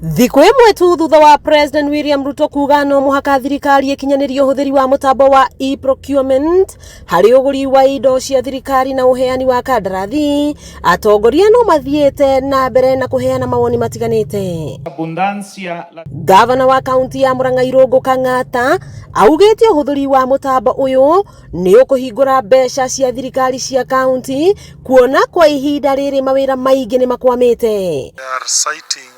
Thikũ ĩmwe tu thutha wa President William Ruto kuga no mũhaka thirikari ĩkinyanĩrie ũhũthĩri wa mũtambo wa e-procurement harĩ ũgũri wa indo cia thirikari na ũheani wa kandarathi, atongoria no mathiĩte na mbere na kũheana mawoni matiganĩte. Abundancia la Gavana wa kaunti ya Murang'a Irũngũ Kang'ata augĩte ũhũthĩri wa mũtambo ũyũ nĩ ũkũhingũra mbeca cia thirikari cia kaunti kuona kwa ihinda rĩrĩ mawĩra maingĩ nĩ makwamĩte. They are citing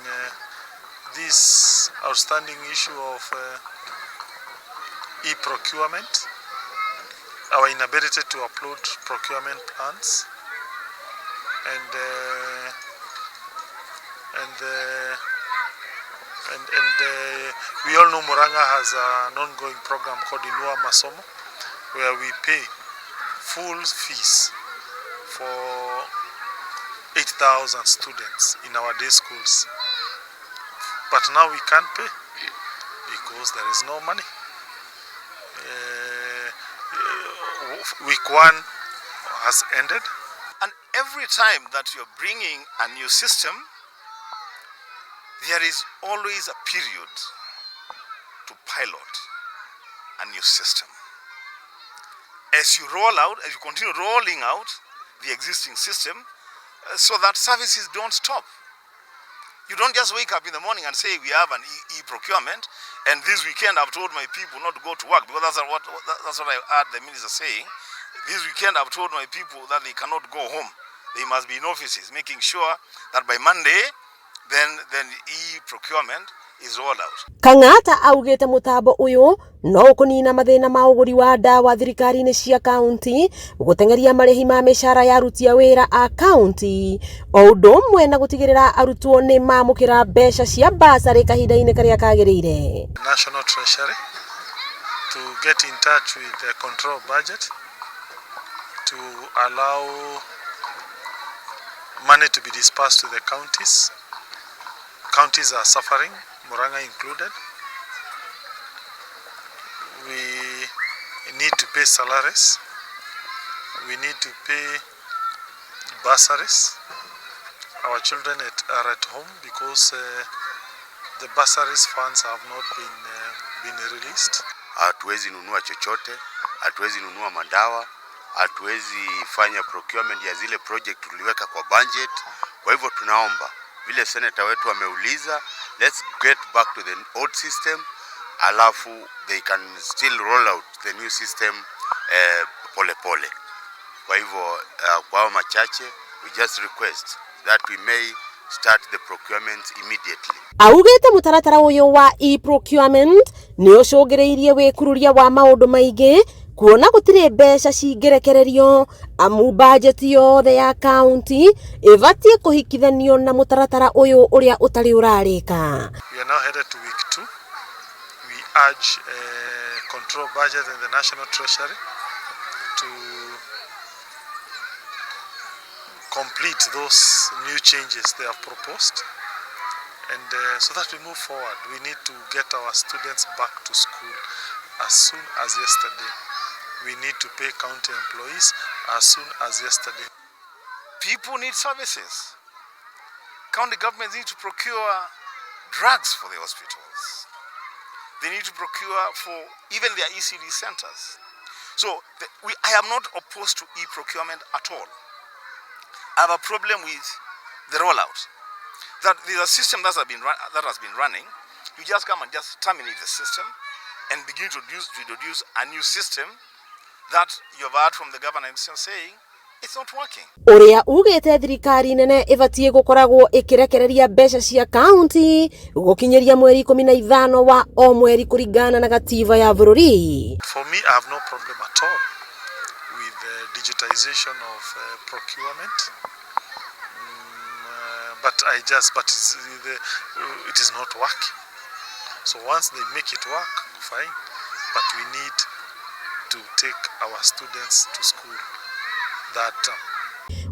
this outstanding issue of e-procurement, our inability to upload procurement plans, and we all know Murang'a has an ongoing program called Inua Masomo, where we pay full fees for 8,000 students in our day schools. But now we can't pay because there is no money. Week one has ended. And every time that you're bringing a new system, there is always a period to pilot a new system. As you roll out, as you continue rolling out the existing system, so that services don't stop. You don't just wake up in the morning and say we have an e-procurement, and this weekend I've told my people not to go to work, because that's what I heard the minister saying. This weekend I've told my people that they cannot go home. They must be in offices, making sure that by Monday, then e-procurement is rolled out. Kang'ata augĩte mũtambo ũyũ no ũkũnina mathĩna ma ũgũri wa ndawa thirikari-inĩ cia kaunti, gũteng'eria marĩhi ma mĩcara ya aruti a wĩra a kaunti, o ũndũ ũmwe na gũtigĩrĩra arutwo nĩ mamũkĩra mbeca cia basarĩ kahinda-inĩ karĩa kagĩrĩire. National Treasury to get in touch with the control budget to allow money to be dispersed to the counties. Counties are suffering, Murang'a included. We need to pay salaries. We need to pay bursaries. Our children are at home because the bursaries funds have not been released. Hatuwezi nunua chochote, hatuwezi nunua madawa, hatuwezi fanya procurement ya zile project tuliweka kwa budget. Kwa hivyo tunaomba vile senator wetu ameuliza, let's get back to the old system, alafu they can still roll out the new system pole pole. Kwa hivyo kwa hao machache, we just request that we may start the procurement immediately. Augĩte mũtaratara ũyũ wa e-procurement nĩ ũcũngĩrĩirie wĩkururia wa maũndũ maingĩ kuona gũtirĩ mbeca cingĩrekererio amu bajeti yothe ya kaunti ĩbatiĩ kũhikithanio na mũtaratara ũyũ ũrĩa ũtarĩ ũrarĩka. We are now headed to week two. We urge control budget and the National Treasury to complete those new changes they have proposed, and so that we move forward. We need to get our students back to school as soon as yesterday. We need to pay county employees as soon as yesterday. People need services. County governments need to procure drugs for the hospitals. They need to procure for even their ECD centers. So I am not opposed to e-procurement at all. I have a problem with the rollout. That there's a system that has been running. You just come and just terminate the system and begin to introduce a new system that you've heard from the governor himself saying it's not working. Ũrĩa ugĩte thirikari nene ĩbatiĩ gũkoragwo ĩkĩrekereria mbeca cia kaunti gũkinyĩria mweri 15 wa o mweri kũringana na gatiba ya bũrũri. For me, I have no problem at all with the digitization of procurement. But it is not working. So once they make it work, fine. But we need to take our students to school that term.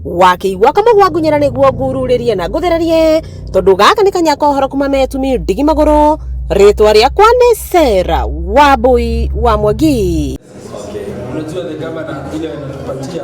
Wakĩigua kamũgwa ngunyĩra nĩguo ngururĩrie na ngũthererie tondũ gaka nĩ kanya ka ũhoro kuma metumi ndigi magũrũ. Rĩtwa rĩakwa nĩ Sera Wambui wa Mwangi. Unajua the governor ile anatupatia